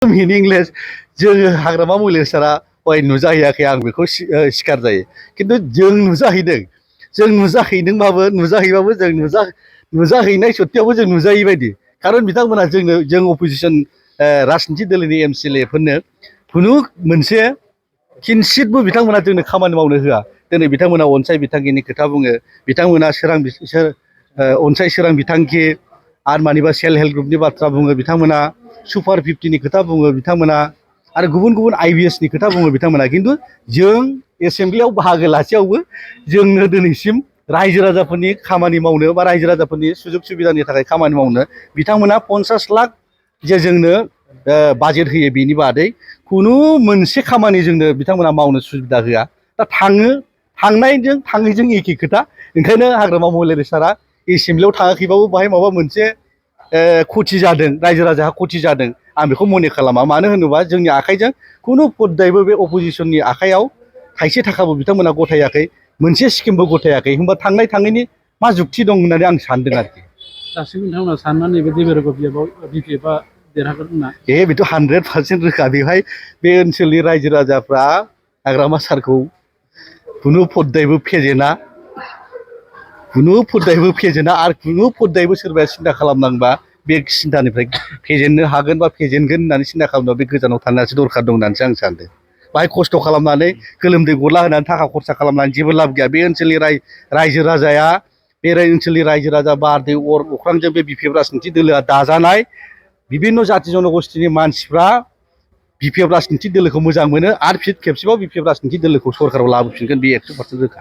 meaningless जोङो हाग्रामा महिलारि सारा हय नुजाहैयाखै आं बेखौ स्वीकार जायो खिन्थु जों नुजाहैबाबो जों नुजाहैनाय सत्तेयावबो जों नुजायै बायदि खारन बिथांमोना जों अपोजिसन राजनिति दोलोनि एमसिएलए फोरनो खुनु मोनसे किनसितबो बिथांमोना जोंनो खामानि मावनो होआ दिनै बिथांमोना अनसाय बिथांखिनि खोथा बुङो बिथांमोना अनसाय सोरां बिथांखि आरो मानिबा सेल्फ हेल्प ग्रुपनि बाथ्रा बुङो बिथांमोना सुपार 50नि खोथा बुङो बिथांमोना आरो गुबुन गुबुन आइबिएसनि खोथा बुङो बिथांमोना खिन्थु जों एसेम्ब्लियाव बाहागो लासेयावबो जोंनो दिनैसिम रायजो राजाफोरनि खामानि मावनो बा रायजो राजाफोरनि सुजुग सुबिदानि थाखाय खामानि मावनो बिथांमोना 50 लाख जे जोंनो बाजेट होयो बेनि बादै खुनु मोनसे खामानि जोंनो बिथांमोना मावनो सुबिदा होआ दा थांनायजों थाङैजों एखे खोथा ओंखायनो हाग्रामा महिलारि सारा एसेम्ब्लियाव थाङाखैबाबो बाहाय माबा मोनसे खथि जादों रायजो राजाहा खथि जादों आं बेखौ मने खालामा मानो होनोबा जोंनि आखाइजों खुनु पद्दायबो बे अपोजिसननि आखाइयाव थाइसे थाखाबो बिथांमोना गथायाखै मोनसे स्किमबो गथायाखै होमबा थांनाय थाङैनि मा जुक्ति दं होननानै आं सानदों आरोखि दासिम नोंथांमोना साननानै नैबे देबोरगाव बिपिएफआ देरहागोन होनना बेथ' 100% रोखा बेवहाय बे ओनसोलनि रायजो राजाफ्रा हाग्रामा सारखौ खुनु पद्दायबो फेजेना आरो खुनु पद्दायबो सोरबाया सिन्था खालामनांबा बे सिन्थानिफ्राय फेजेननो हागोन बा फेजेनगोन होननानै सिन्था खालामनायाव बे गोजानाव थानायासो दरखार दं होननानैसो आं सानदों बाहाय खस्थ' खालामनानै गोलोमदै गला होनानै थाखा खरसा खालामनानै जेबो लाब गैया बे ओनसोलनि रायजो राजाया बे ओनसोलनि रायजो राजा बार दै अर अख्रांजों बे बिपिएफ राजनिति दोलोआ दाजानाय बिभिन्न जाति जनगोष्ठीनि मानसिफ्रा बिपिएफ राजनिति दोलोखौ मोजां मोनो आरो खेबसेबाव बिपिएफ राजनिति दोलोखौ सरकाराव लाबोफिनगोन बे 100% रोखा